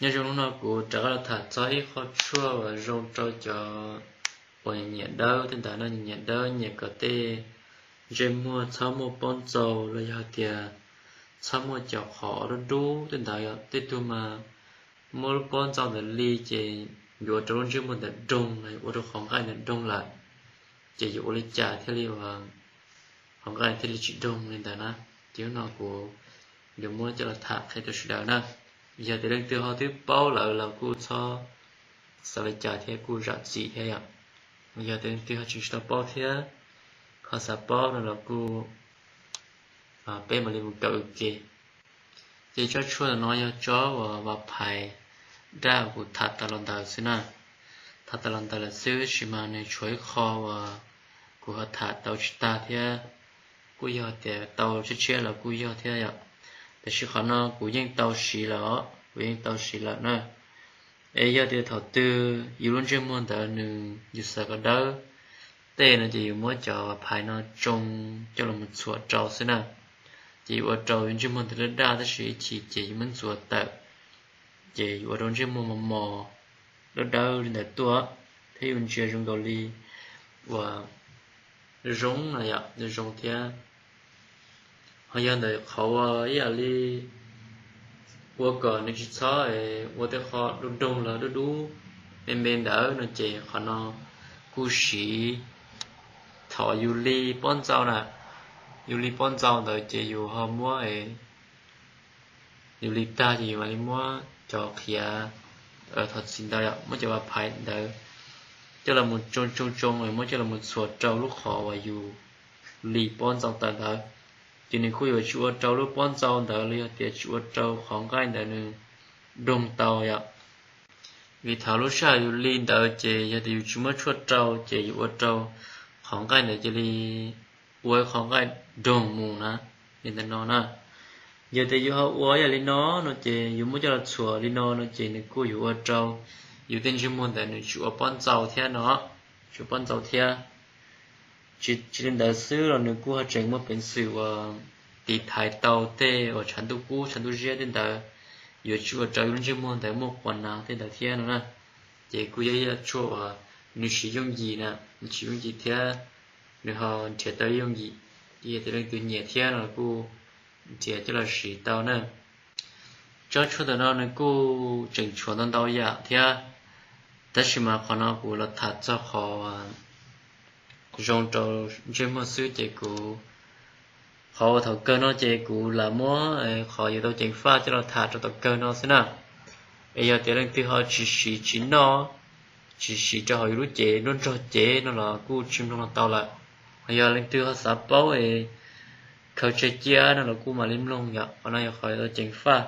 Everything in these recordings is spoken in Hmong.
Nyob zoo, hnub no kuv rov qab los tham txog ib qho tshuaj uas zoo rau cov uas nyiam dawb tej ntawd no, nyiam dawb, nyiam kom tej ntsej muag txhob muaj pob ntxaus los yog hais tias txhob muaj cov qhov dub dub tej ntawd yom. Tej tug mas muab lub pob ntxaus ntawd li ces yuav ua rau lub ntsej muag ntawd doog los ua rau qhov nqaij ntawd doog lawm, ces yuav ua li cas thiaj li ua qhov nqaij thiaj li tsis doog li ntawd na. Ces hnub no kuv yuav muab coj los tham qhia rau sawv daws na. Yog tias leej twg ho twb paub lawm los kuj txhob xav li cas thiab kuj zam txim thiab yom. Yog tias leej twg ho tseem tsis tau paub thiab ho xav paub no los kuj peb mam li mus kawm ua ke. Ces tsob tshuaj no yog tsob uas vas phais daj kuv tham tas los ntawd xwb na. Tham tas los ntawd lawm xwb, tab sis mas nws tshuav ib qho uas kuv ho tham tau tsis tag thiab, kuj yog tias tau tshiab tshiab los kuj yog thiab yom. Tiam sis qhov no kuv yeej tau siv lawm os, kuv yeej tau siv lawm na. Es yog tias thaum twg yus lub ntsej muag ntawd nws yus xav kom dawb tej no ces yus muab cov vas phais no tsoo coj los mus txhuam rau xwb na. Ces yus ua rau yus ntsej muag ntawd daj daj tab sis ib chim ces yus muab ntxuav tawm, ces yus ua rau ntsej muag mos mos dawb dawb li ntawd tuaj, thiab yus ntsia zoo nkaus li uas zoo no yom, zoo thiab. Ho yog ntawm qhov uas ib yam li ua kom nws tsis txhob ua tej qho doog doog los dub dub me me ntawd no ces qhov no kuj siv thaum yus li pob ntxaus na. Yus li pob ntxaus ntawd ces yus ho muab, yus li tag ces yus mam li muab cov qhiav, thov txim ntawd, muab cov vas phais ntawd coj los mus tsoo tsoo tsoo, muab coj los mus txhuam rau lub qhov uas yus li pob ntxaus tawm ntawd, ces nws kuj yuav tsis ua rau lub pob ntxaus ntawd los yog tias tsis ua rau qhov nqaij ntawd nws doog tau yom. Vim thaum lub sij hawm yus li ntawd ces yog tias yus tsis muab tshuaj rau ces yus ua rau qhov nqaij ntawd cia li ua ib qhov nqaij doog mus na, li ntawm no na. Yog tias yus ho ua ib yam li no no ces yus muab coj los txhuam li no no ces nws kuj yuav ua rau yus tej ntsej muag ntawd nws tsis ua pob ntxaus thiab no, tsis ua pob ntxaus thiab. Tsis li ntawd xwb los nws kuj ho tseem muaj peev xwm uas tiv thaiv tau tej uas tshav ntuj kub tshav ntuj ziab tej ntawd, yuav tsis ua rau yus lub ntsej muag ntawd muaj quas nas tej ntawd thiab no na. Ces kuj yog ib yam tshuaj uas nws siv yooj yim na, nws siv yooj yim thiab nws ho nrhiav tau yooj yim. Ces yog tias leej twg nyiam thiab no kuj nrhiav coj los siv tau na. Tsob tshuaj ntawm no nws kuj tseem tshuav ntau ntau yam thiab, tab sis mas qhov no kuv los tham txog qhov zoo rau ntsej muag xwb ces kuv, qhov uas thaum kawg no ces kuv lam muab qhov yuav tau ceev faj coj los tham rau thaum kawg no xwb na. Es yog tias leej twg ho tsis siv tsis noj, tsis siv rau hauv yus lub cev nruab nrog cev no los kuj tsis mloog los tau lawm. Ho yog leej twg ho xav paub es khaws tseg cia no los kuj mam li mloog yom. Qhov no yog qhov yuav tau ceev faj.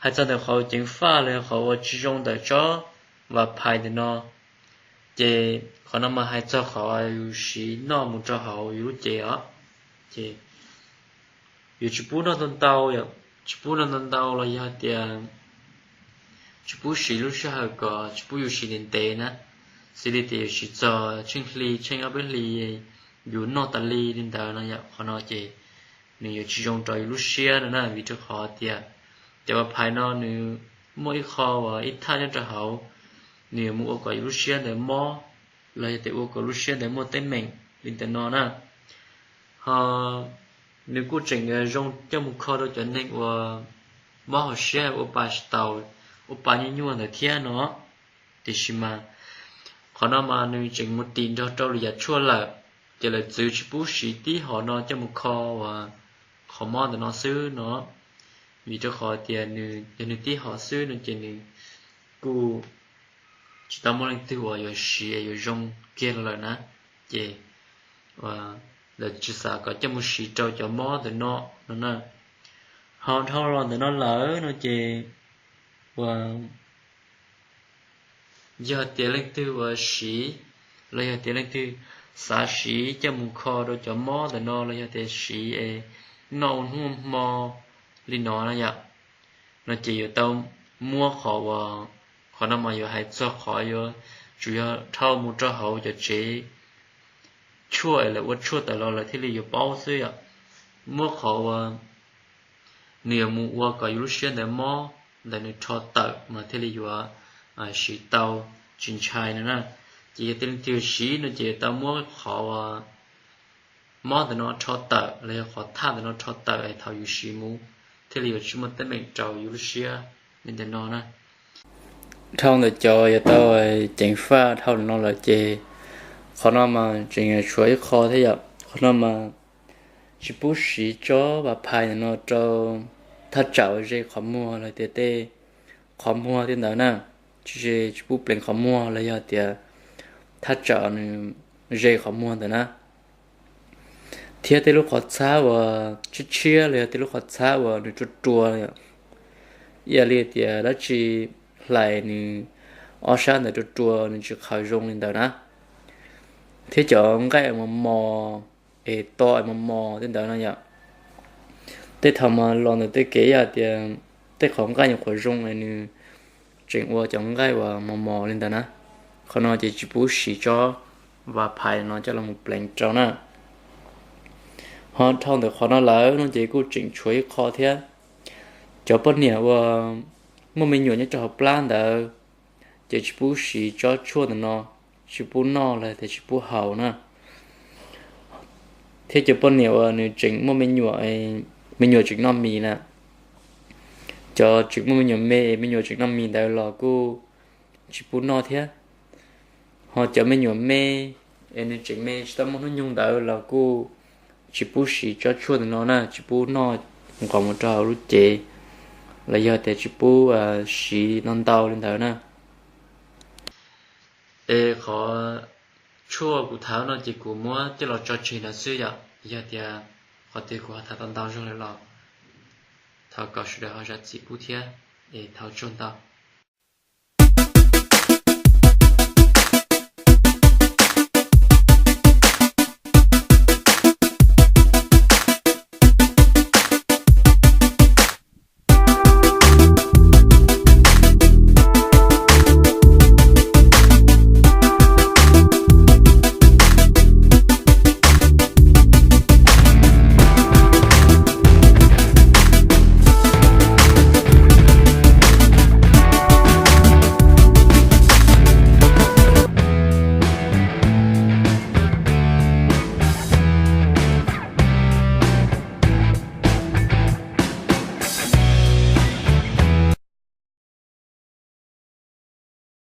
Hais txog ntawm qhov ceev faj los yog qhov uas tsis zoo ntawm tsob vas phais ntawm no, ces qhov no mas hais txog qhov yus siv noj mus rau hauv yus lub cev os. Ces yus tsis pub noj ntau ntau, tsis pub noj ntau ntau los yog tias tsis pub siv lub sij hawm kom tsis pub yus siv ntev ntev na, xws li tias yus siv txog tsheej hli tsheej ob peb hlis yus noj tas li li ntawd no yom, qhov no ces nws yuav tsis zoo rau yus lub siab no na, vim rau qhov tias cov vas phais no nws muaj ib qho uas ib thaj nyob rau hauv, nws yuav mus ua kom yus lub siab ntawd mob, los yog tias ua kom lub siab ntawd muaj teeb meem li ntawm no na. Ho nws kuj tseem zoo coj mus kho rau cov neeg uas mob hauv siab ua pa tsis tau, ua pa nyuaj nyuaj ntawd thiab no. Tiam sis mas qhov no mas nws tseem mus tim nrog rau lwm yam tshuaj lawm, ces lawv txwv tsis pub siv tib hom no coj mus kho uas qhov mob ntawm no xwb no. Vim rau qhov tias nws yog nws tib hom xwb no ces nws kuj tsis tau muaj leej twg uas yuav siv yuav zoo kiag los lawm na. Ces lawv tsis xav kom coj mus siv rau cov mob ntawm no no na. Ho dhau los ntawm no lawm no ces uas yog tias leej twg uas siv, los yog tias leej twg xav siv coj mus kho rau cov mob ntawm no los yog tias siv es noj ua hnub hmo li no na yom, no ces yuav tau muab qhov uas, qhov no mas yuav hais txog qhov yuav tsum yog dhau mus rau hauv cov tsev tshuaj es lawv ua tshuaj tawm los lawv thiaj li yuav paub xwb yom. Muab qhov uas nws yuav mus ua kom yus lub siab ntawd mob, ntawm nws rho tawm mas thiaj li yuav siv tau tsis ntshai no na. Ces yog tej leej twg siv no ces tau muab qhov mob ntawm no rho tawm los yog qhov thaj ntawm no rho tawm es thaum yus siv mus thiaj li yuav tsis muaj teeb meem rau yus lub siab li ntawm no na. Dhau ntawm cov yog tau ceev faj dhau ntawm no lawm ces qhov no mas tseem tshuav ib qho thiab yom. Qhov no mas tsis pub siv tsob vas phais ntawm no rau thaj tsam uas ze qhov muag los tias tej qhov muag tej ntawd na. Tsis, tsis pub pleev qhov muag los yog tias thaj tsam nws ze qhov muag ntawd na. Thiab tej lub qhov txhab uas tshiab tshiab los yog tej lub qhov txhab uas nws rua rua, ib yam li tias dab tsi hlais nws ob sab ntawd rua rua nws tsis qhaws zoo li ntawd na. Thiab cov nqaij mos mos es to mos mos tej ntawd no yom. Tej thaum mas los ntawm tej kev ib yam tias tej qhov nqaij nyuam qhuav zoo es nws tseem ua cov nqaij uas mos mos li ntawd na. Qhov no ces tsis pub siv tsob vas phais no coj los pleev rau na. Ho dhau ntawm qhov no lawm no ces kuj tseem tshuav ib qho thiab. Cov poj niam uas muaj me nyuam nyob rau hauv plab ntawd ces tsis pub siv tsob tshuaj ntawm no, tsis pub noj los tias tsis pub haus na. Thiab cov poj niam uas nws tseem muaj me nyuam, me nyuam tseem noj mis na, cov tseem muaj me nyuam me, me nyuam tseem noj mis ntawd los kuj tsis pub noj thiab. Ho cov me nyuam me es nws tseem me tsis tau muaj hnub nyoog ntawd los kuj tsis pub siv tsob tshuaj ntawm no na, tsis pub noj nqos mus rau hauv lub cev los yog tias tsis pub siv no ntau li ntawd na. Es qhov tshuaj kuv tham no ces kuv muab coj los tso tseg no xwb yom. Yog tias qhov twg kuv ho tham tau ntau zog lawm los thov kom sawv daws ho zam txim pub thiab. Es thov tsaug ntau.